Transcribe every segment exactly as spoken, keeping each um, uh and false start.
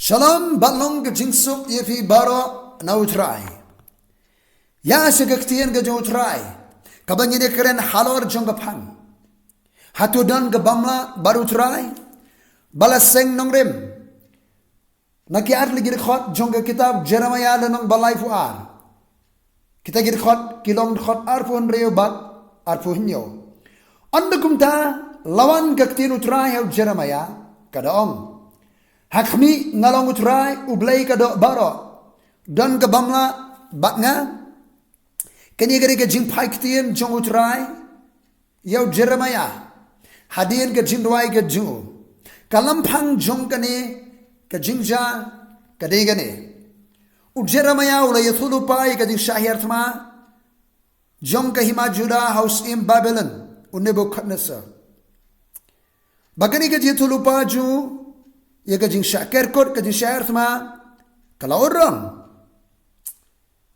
Shalom, bad long ka jingsuk ïa phi baroh na U Trai. Ïa sha ka ktien ka jong U Trai, kaba ngin ïa kren halor jong ka phang. Hato don ka bym lah bad U Trai? Ba la seng nongrim. Na ki ar tylli ki dkhot jong ka kitab Jeremiah lynnong ba laiphew ar. Kita ki dkhot ki long dkhot arphew hynriew bad arphew hynñiew. Ynda kumta la wan ka ktien U Trai ha u Jeremiah, ka da ong: Ha khmih, nga long U Trai, U Blei ka doh baroh. Don ka bym lah bad nga? Kane ka dei ka jingphai ktien jong U Trai ïa u Jeremiah hadien ka jingduwai ka jong u. Ka lamphang jong kane ka jingjia ka dei kane: U Jeremiah u la ïathuhlypa ïa ka jingshah hiar thma jong ka hima Judah ha u syiem Babylon, u Nebuchadnezzar. Ba kane ka jingïathuhlypa jong u ïa ka jingshah kerkut, ka jingshah hiar thma, ka la urlong.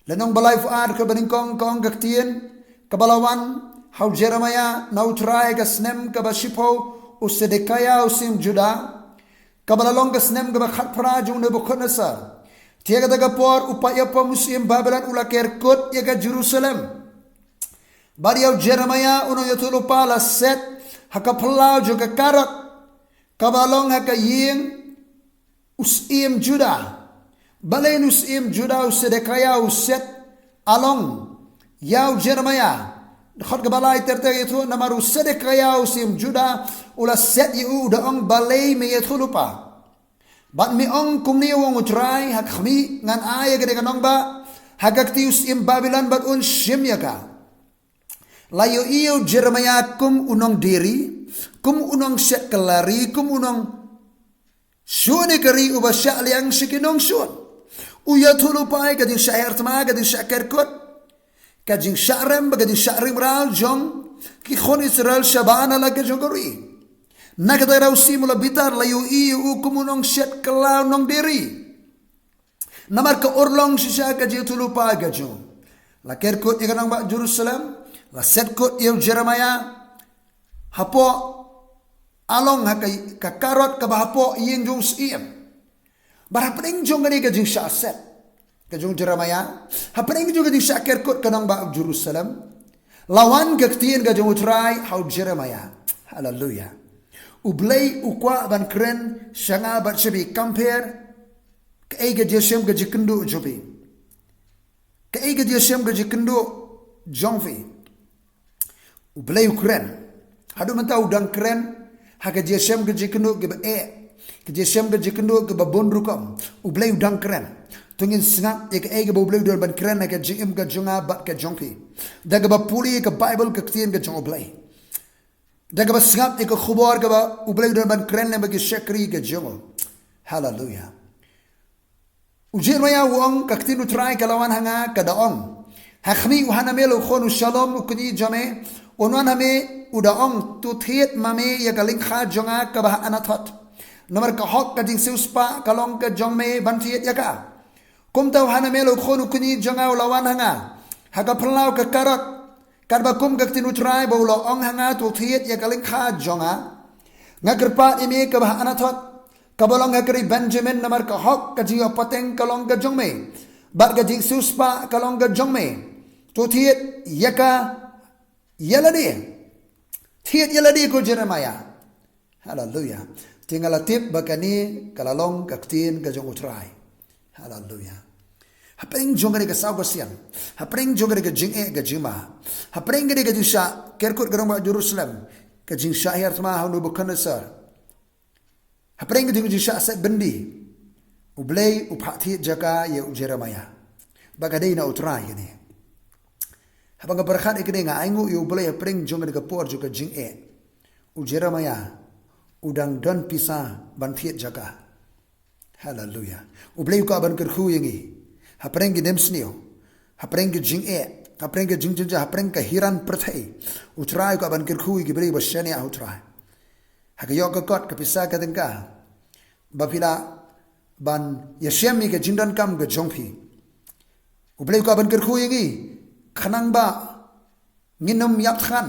Lynnong ba laiphew ar, dkhot ba nyngkong, ka ong ka ktien: Kaba la wan ha u Jeremiah na U Trai ha ka snem kaba shiphew u Sedekiah u syiem Judah, kaba la long ka snem kaba khatphra jong u Nebuchadnezzar. Te ha kata ka por u paid ïapom u syiem Babylon u la kerkut ïa ka Jerusalem. Bad ïa u Jeremiah u nongïathuhlypa la set ha ka phyllaw jong ka karod, kaba long ha ka ïing u syiem Judah. Balei u syiem Judah u Sedekiah u set along ïa u Jeremiah? Dkhot kaba lai ter ter ïathuh namar u Sedekiah u syiem Judah u la set ïa u, u da ong: Balei me ïathuhlypa? Bad me ong kumne, u ong U Trai, ha khmih, ngan ai ïa kane ka nongbah ha ka kti u syiem Babylon bad un shim ïa ka. La ïohi ïa u Jeremiah kum u nongdie ri, kum u nongshet kylla ri, kum u nongshun ïa ka ri uba shah liang sha ki nongshun. U ïathuhlypa ïa ka jingshah hiar thma, ka jingshah kerkut, ka jingshah rem bad ka jingshah rimraw jong ki khun Israel shabar na la ka jong ka ri. Na kata ka daw u syiem u la bitar, la ïohi ïa u kum u nongshet kylla, u nongdie ri. Namar ka urlong shisha ka jingïathuhlypa ka jong u. La kerkut ïa ka nongbah Jerusalem, la set kut ïa u Jeremiah hapoh along ha ka, ka karod kaba hapoh ïing jong u syiem. Bad hapdeng jong kane ka jingshah set ka jong u Jeremiah, hapdeng jong ka jingshah kerkut ka nongbah Jerusalem, la wan ka ktien ka jong U Trai ha u Jeremiah. Haleluya. U Blei u kwah ban kren sha nga bad sha phi, compare kaei ka jingïashem ka jingkynduh jong phi. Kaei ka jingïashem ka jingkynduh jong phi. U Blei u kren. Haduh mynta u dang kren ha ka jingïashem ka jingkynduh kiba eh, ka jingïashem ka jingkynduh kiba bun rukom. U Blei u dang kren. To ngin sngap ïa kaei kaba U Blei u don ban kren ha ka jingim ka jong nga bad ka jong phi, da kaba pule ïa ka Baibl, ka ktien ka jong U Blei, da kaba sngap ïa ka khubor kaba U Blei u don ban kren lem bad ki shakri ka jong u. Haleluya. U Jeremiah u ong, ka ktien U Trai ka la wan ha nga, ka da ong: Ha khmih, u Hanamel u khun u Shalum u kñi jong me un wan ha me, u da ong: To thied ma me ïa ka lyngkha jong nga kaba ha Anathot, namar ka hok ka jingsiewspah ka long ka jong me ban thied ïa ka. Kumta u Hanamel u khun u kñi jong nga u la wan ha nga ha ka phyllaw ka karod, katba kum ka ktien U Trai ba u la ong ha nga: To thied ïa ka lyngkha jong nga. Nga kyrpad ïa me kaba ha Anathot, kaba long ha ka ri Benjamin, namar ka hok ka jingïoh pateng ka long ka jong me, bad ka jingsiewspah ka long ka jong me. To thied ïa ka ïa lade. Thied ïa lade, ko Jeremiah. Haleluya. Te nga la tip ba kane ka la long ka ktien ka jong U Trai. Haleluya. Hapdeng jong kane ka saw ka sian, hapdeng jong kane ka jingeh ka jingma, hapdeng kane ka jingshah kerkut ka nongbah Jerusalem, ka jingshah hiar thma ha u Nebuchadnezzar, hapdeng ka jingshah set byndi, U Blei u phah thied jaka ïa u Jeremiah. Ba ka dei na U Trai kane. Haba nga pyrkhat ïa kane, nga ainguh ïa U Blei, hapdeng jong kane ka por jong ka jingeh, u Jeremiah u dang don pisa ban thied jaka. Haleluya. U Blei u kwah ban kyrkhu ïa ngi hapdeng ki nemsniew, hapdeng ki jingeh, hapdeng ki jingjynjar, hapdeng ka hiran pyrthei. U Trai u kwah ban kyrkhu ïa ki briew ba shaniah ha U Trai. Ha ka ïoh ka kot, ka pisa, ka tyngka, ba phi lah ban ïashem ïa ka jingdonkam ka jong phi. U Blei u kwah ban kyrkhu ïa ngi khnang ba ngin ym ïap thngan,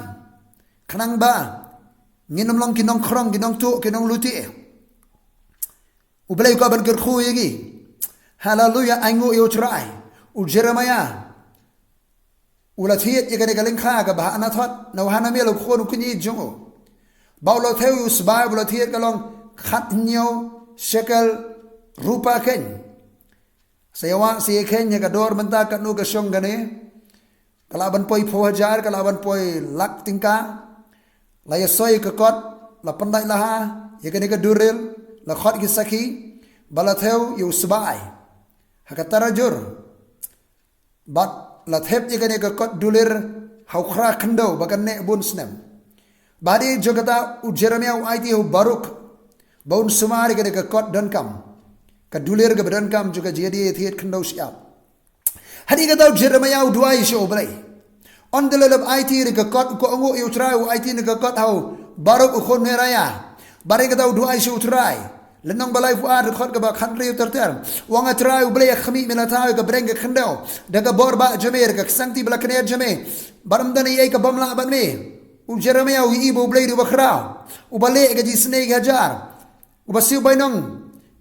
khnang ba ngin ym long ki nongkhrong, ki nongtuh, ki nonglute. U Blei u kwah ban kyrkhu ïa ngi. Haleluya, ai nguh ïa u Trai. U Jeremiah u la thied ïa kane ka lyngkha kaba ha Anathot, na u Hanamel u khun u kñi jong u. Ba u la thew ïa u sbai ba u la thied ka long khathynñiew shekel rupa keiñ. Sa ïa wah sa ïa kheiñ ïa ka dor mynta katno ka shong kane. Ka lah ban poi phew hajar, ka lah ban poi lak tyngka. La ïa soi ka kot, la pyndait laha ïa kane ka duril, la khot ki sakhi, ba la thew ïa u sbai ha ka tarajur. Bad la thep ïa kane ka kot dulir ha u khra khyndew ba kan neh bun snem. Ba hadien jong kata u Jeremiah u aiti ha u Baruk ba un sumar ïa kane ka kot donkam, ka dulir kaba donkam jong ka jingïadie ïathied khyndew shyiap. Hadien kata u Jeremiah u duwai sha u Blei. Ynda la dep aiti ïa ka kot, u kwah nguh ïa u Trai, u aiti ïa ka kot ha u Baruk u khun Neriah. Ba hadien kata u duwai sha u Trai. Lynnong ba laiphew ar, dkhot kaba khathynriew ter ter. U ong, A Trai U Blei, nga khmih me la thaw ïa ka bneng ka khyndew da ka bor ba jong me, da ka ksangti ba la kner jong me. Bad ym don ei ei kaba ym lah bad me. U Jeremiah u ïohi ba U Blei u dei uba khraw, uba leh ka jingisynei ki hajar, uba siew bainong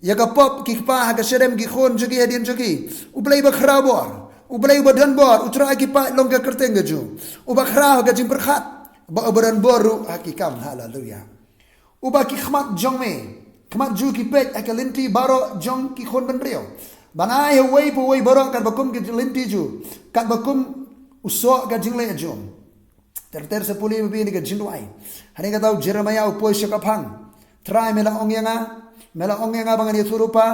ïa ka pop ki kpa ha ka shadem ki khun jong ki hadien jong ki. U Blei uba khraw bor, U Blei uba don bor, U Trai ki paid long ka kyrteng ka jong u. Uba khraw ha ka jingpyrkhat, bad uba don bor ruh ha ki kam. Haleluya. Uba ki khmat jong me, khmat jong u ki peit ha ka lynti baroh jong ki khun bynriew, ban ai ha uwei pa uwei baroh katba kum ka lynti jong u, katba kum u soh ka jingleh jong u. Ter ter sa pule ba bun ïa ka jingduwai. Hadien kata u Jeremiah u poi sha ka phang. Trai, me la ong ïa nga, me la ong ïa nga ba ngan ïathuhlypa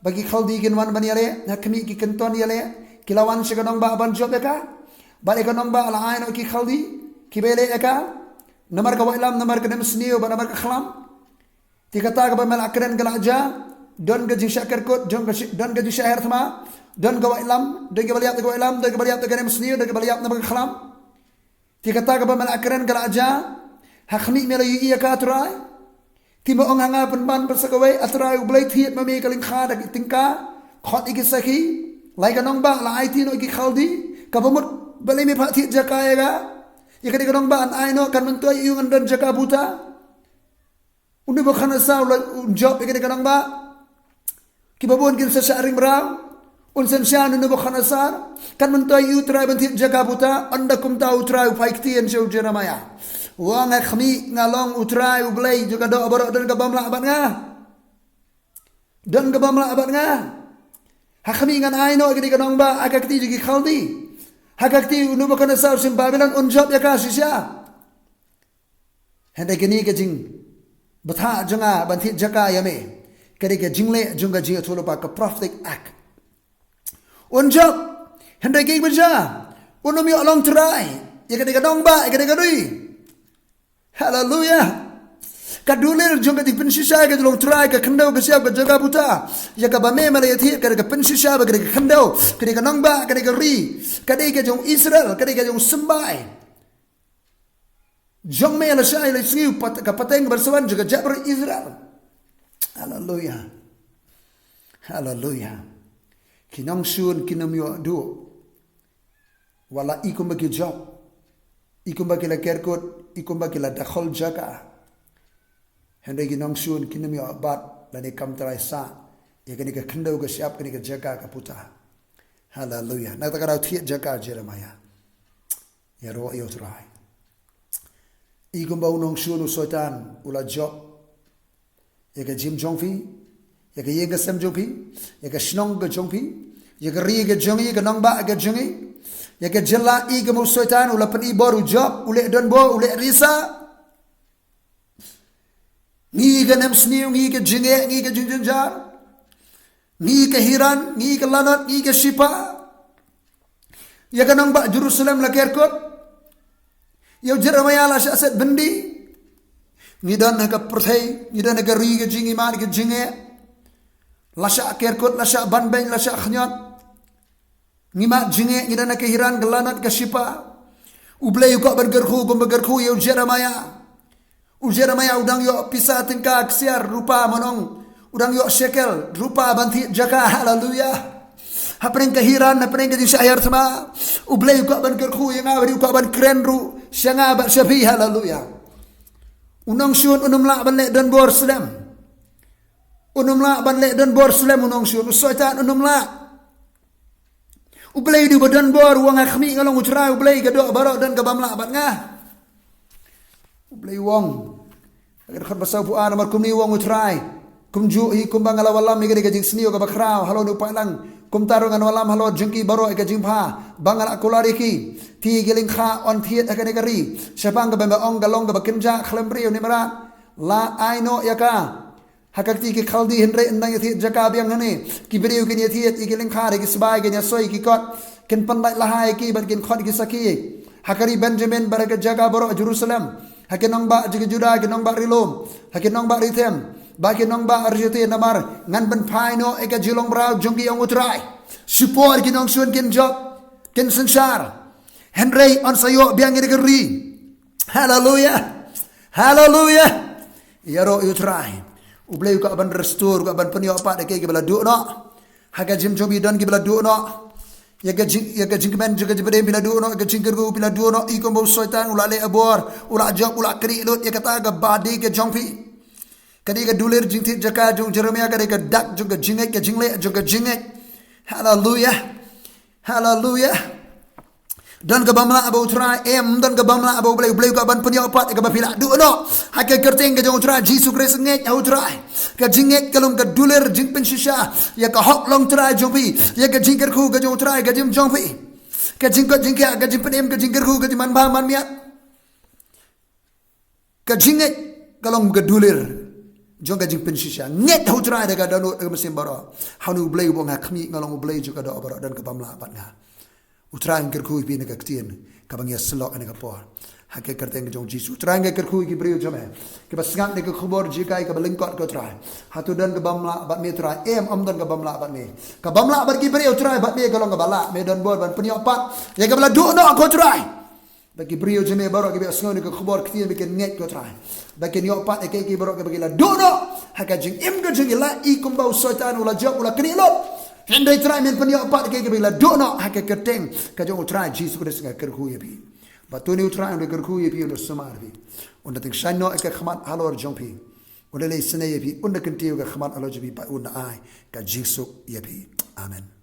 ba ki Khaldi kin wan ban ïaleh, nga khmih ki kynton ïaleh, ki la wan sha ka nongbah ban jop ïa ka. Bad ïa ka nongbah la ai noh ki Khaldi kiba ïaleh ïa ka, namar ka waitlam, namar ka nemsniew bad namar ka khlam. Te kata kaba me la kren ka la jia. Don ka jingshah kerkut, don ka shi-, don ka jingshah her thma, don ka waitlam, don kaba la ïap da ka waitlam, don kaba la ïap da ka nemsniew, don kaba la ïap namar ka khlam. Te kata kaba me la kren ka la jia. Ha khmih me la ïohi ïa ka, A Trai. Te me ong ha nga, pynban pat sa kawei, A Trai U Blei, thied ma me ka lyngkha da ki tyngka, khot ïa ki sakhi, la ïa ka nongbah, la aiti noh ïa ki Khaldi. Kaba mut balei me phah thied jaka ïa ka? Ïa kane ka nongbah yn ai noh, kan myntoi aiu ngan don jaka buta? U Nebukhadnessar u la, un jop ïa kane ka nongbah. Kiba bun kin sa shah ring mraw. Un synshar, U Nebukhadnessar, kan myntoi aiu Trai ban thied jaka buta? Ynda kumta U Trai u phai ktien sha u Jeremiah. U ong, ha khmih nga long U Trai U Blei jong ka doh baroh, don kaba ym lah bad nga. Don kaba ym lah bad nga. Ha khmih ngan ai noh ïa kane ka nongbah ha ka kti jong ki Khaldi. Ha ka kti U Nebukhadnessar u shim Babilon, un jop ïa ka shisha. Hynrei kane ka jingbthah jong nga ban thied jaka ïa me, ka dei ka jingleh jong ka jingïathuhlypa, ka prophetic act. Un jop, hynrei kaei ba jia? Un ym ïoh long trai ïa kane ka nongbah, ïa kane ka ri. Haleluya. Ka dulir jong ka jingpynshisha ka jong u long trai, ka khyndew ka shyiap, ka jaka buta ïa kaba me me la ïathied, ka dei ka pynshisha ba ka dei ka khyndew, ka dei ka nongbah, ka dei ka ri, ka dei ka jong Israel, ka dei ka jong symbai. Jong me la shai la sngi u pat-, ka pateng ba la sa wan jong ka jaitbynriew Israel. Haleluya. Haleluya. Ki nongshun kin ym ïoh duh. Wat la i kumba ki jop, i kumba ki la kerkut, i kumba ki la dakhol jaka. Hynrei ki nongshun kin ym ïoh bat lane kam trai sah ïa kane ka khyndew ka shyiap, kane ka jaka ka buta. Haleluya. Na kata ka daw thied jaka Jeremiah. Ïaroh ïa u Trai. I kumba u nongshun u Soitan u la jop ïa ka jingim jong phi, ïa ka ïing ka sem jong phi, ïa ka shnong ka jong phi, ïa ka ri ka jong i, ïa ka nongbah ka jong i, ïa ka jylla, i kumba u Soitan u la pyni bor, u jop, u leh donbor, u leh risa. Ngi ka nemsniew, ngi ka jingeh, ngi ka jingjynjar, ngi ka Hiran, ngi ka Lanot, ngi ka Shipa. Ïa ka nongbah Jerusalem la kerkut. Ïa u Jeremiah la shah set byndi. Ngi don ha ka pyrthei, ngi don ha ka ri ka jingim, ka jingeh. La shah kerkut, la shah banbeiñ, la shah khñiot. Ngi mad jingeh, ngi don ha ka Hiran, ka Lanot, ka Shipa. U Blei u kwah ban kyrkhu kumba kyrkhu ïa u Jeremiah. U Jeremiah u dang ïoh pisa tyngka ksiar rupa, mon ong, u dang ïoh shekel rupa ban thied jaka. Haleluya. Hapdeng ka Hiran, hapdeng ka jingshah her thma, U Blei u kwah ban kyrkhu ïa nga, u kwah ban kren ruh sha nga bad sha phi. Haleluya. U nongshun un ym lah ban leh donbor slem. Un ym lah ban leh donbor slem, u nongshun, u Soitan un ym lah. U Blei u dei uba donbor, u ong ha khmih nga long u Trai, u Blei ka doh baroh don ka bym lah bad nga. U Blei u ong ha ka dkhot ba sawphew ar, namar kumne u ong u Trai: Kumjuh hi kumba nga la wallam ïa kane ka jingsniew kaba khraw halor une u paidlang, kumta ruh ngan wallam halor jong ki baroh ïa ka jingbha ba nga la kular ïa ki. Te ki lyngkha yn thied ha kane ka ri shaphang kaba me ong ka long kaba kynjah khlem briew, ne mrad? La ai noh ïa ka ha ka kti ki Khaldi, hynrei ynda ïa thied jaka biang hangne, ki briew kin ïa thied ïa ki lyngkha, da ki sbai kin ïa soi ïa ki kot, kin pynlait lahai ïa ki bad kin khot ïa ki sakhi ha ka ri Benjamin bad ha ka jaka baroh Jerusalem, ha ki nongbah jong ki Juda, ki nongbah ri lum, ha ki nongbah ri them, bad ki nongbah ri jati, namar ngan pynphai noh ïa ka jinglong mraw jong ki, ong u Trai. Shipor ki nongshun kin jop, kin synshar, hynrei yn sa ïoh biang ïa ka ri. Haleluya. Haleluya. Ïaroh ïa u Trai. U Blei u kwah ban restore, u kwah ban pynïoh pat ïa kiei kiba la duh noh. Ha ka jingim jong phi don kiba la duh noh. Ïa ka jing, ïa ka jingkmen jong ka jingpynim phi la duh noh, ïa ka jingkyrkhu phi la duh noh. I kumba u Soitan u la leh ha bor, u la jop, u la knieh lut ïa kata kaba dei ka jong phi. Ka dei ka dulir jingthied jaka jong u Jeremiah, ka dei ka dak jong ka jingngeit, ka jingleh jong ka jingngeit. Haleluya. Haleluya. Don ka bym lah bad u Trai? Em, ym don ka bym lah bad u Blei. U Blei u kwah ban pynïoh pat ïa kaba phi la duh noh. Ha ka kyrteng ka jong u Trai Jisu Khrist, ngeit ha u Trai. Ka jingngeit ka long ka dulir jingpynshisha ïa ka hok long trai jong phi, ïa ka jingkyrkhu ka jong u Trai ha ka jingim jong phi. Ka jingkoit jingkhiah, ka jingpynim, ka jingkyrkhu, ka jingmanbha manmiat, ka jingngeit ka long ka dulir jong ka jingpynshisha. Ngeit ha u Trai da ka dohnud, da ka mynsiem baroh. Ha une u Blei uba ong ha khmih nga long u Blei jong ka doh baroh, don ka bym lah bad nga. U Trai un kyrkhu ïa phi na ka ktien kaba ngi ïasyllok ha kane ka por, ha ka kyrteng ka jong u Jisu. U Trai un kyrkhu ïa ki briew jong me kiba sngap ïa ka khubor jinghikai kaba lyngkot, ko Trai. Hato don ka bym lah bad me, Trai? Em, ym don ka bym lah bad me. Ka bym lah bad ki briew, Trai, bad me ka long kaba lah. Me donbor ban pynïoh pat ïa kaba la duh noh, ko Trai. Bad ki briew jong me baroh kiba ïohsngew ïa ka khubor ktien, ba kin ngeit, ko Trai, ba kin ïoh pat ïa kiei kiei baroh kiba ki la duh noh ha ka jingim ka jong ki. La i kumba u Soitan u la jop, u la knieh lut. Hynrei Trai, men pynïoh pat ïa kiei kiba ki la duh noh ha ka kyrteng ka jong u Trai Jisu Khrist, nga kyrkhu ïa phi. Bad to une u Trai un da kyrkhu ïa phi, un da sumar ïa phi, un da tyngshaiñ noh ïa ka khmat halor jong phi, un da leh isynei ïa phi, un da kyntiew ïa ka khmat halor jong phi, bad un da ai ka jingsuk ïa phi. Amen.